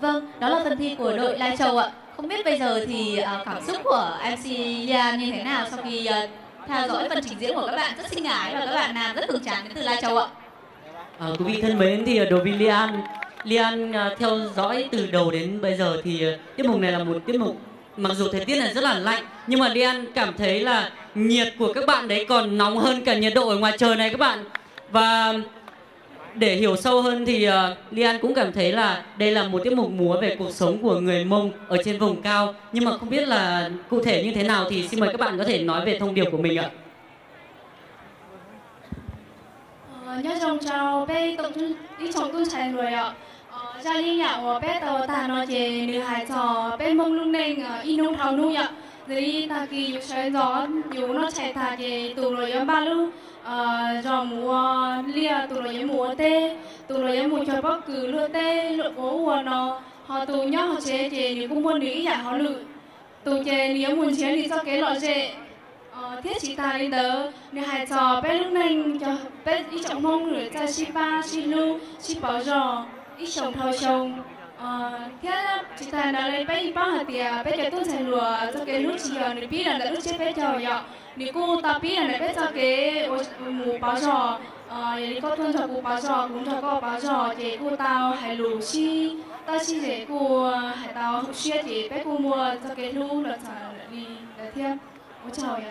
Vâng, đó là phần thi của đội Lai Châu ạ. Không biết bây giờ thì ờ, cảm xúc của em xê Lian như thế nào sau khi ờ, theo dõi phần trình diễn của các bạn, rất xinh gái và các bạn làm rất hứng chán đến từ Lai Châu ạ. À, quý vị thân mến, thì ờ, đối với Lian, Lian ờ, theo dõi từ đầu đến bây giờ thì ờ, tiết mục này là một tiết mục, mặc dù thời tiết này rất là lạnh nhưng mà Lian cảm thấy là nhiệt của các bạn đấy còn nóng hơn cả nhiệt độ ở ngoài trời này các bạn. Và để hiểu sâu hơn thì ờ, Lian cũng cảm thấy là đây là một tiết mục múa về cuộc sống của người Mông ở trên vùng cao, nhưng mà không biết là cụ thể như thế nào thì xin mời các bạn có thể nói về thông điệp của mình ạ. Nyob zoo rau peb ib tsoom tub ntxhais hluas yom. Zaj yeeb yam uas peb tau tag no ces nws hais txog peb Hmoob lub neej ib hnub dhau hnub yom. Nws li tag kis yus sawv ntxov yus noj tshais tag ces tus los yuav npaj lub zos mus ua liaj, tus los yuav mus ua teb, tus los yuav mus cog pob kws luaj teb luaj ua ub ua no, ho tus nyob hauv tsev ces nws kuj muaj nws ib yam hauj lwm. Tus ces nws yuav mus nrhiav nws txoj kev lom zem. Thiab tsis tas li ntawd nws hais txog peb lub neej, peb ib tsoom Hmoob lawm txawj sib pab sib hlub sib pauv zog ib xyoos dhau xyoo. Thiab tsis tas ntawd li peb yeej paub hais tias peb cov tub ntxhais hluas txoj kev hlub tsis yog nws pib los ntawm lub tsiab peb caug yom, nws kuj tau pib los ntawm peb txoj kev mus pauv zog. Yog li koj tuaj nrog kuv pauv zog, kuv nrog koj pauv zog ces kuj tau hais lus sib tau sib zem, kuj hais tau hauv siab ces peb kuj muaj txoj kev hlub los txog li ntawd thiab. Ua tsaug.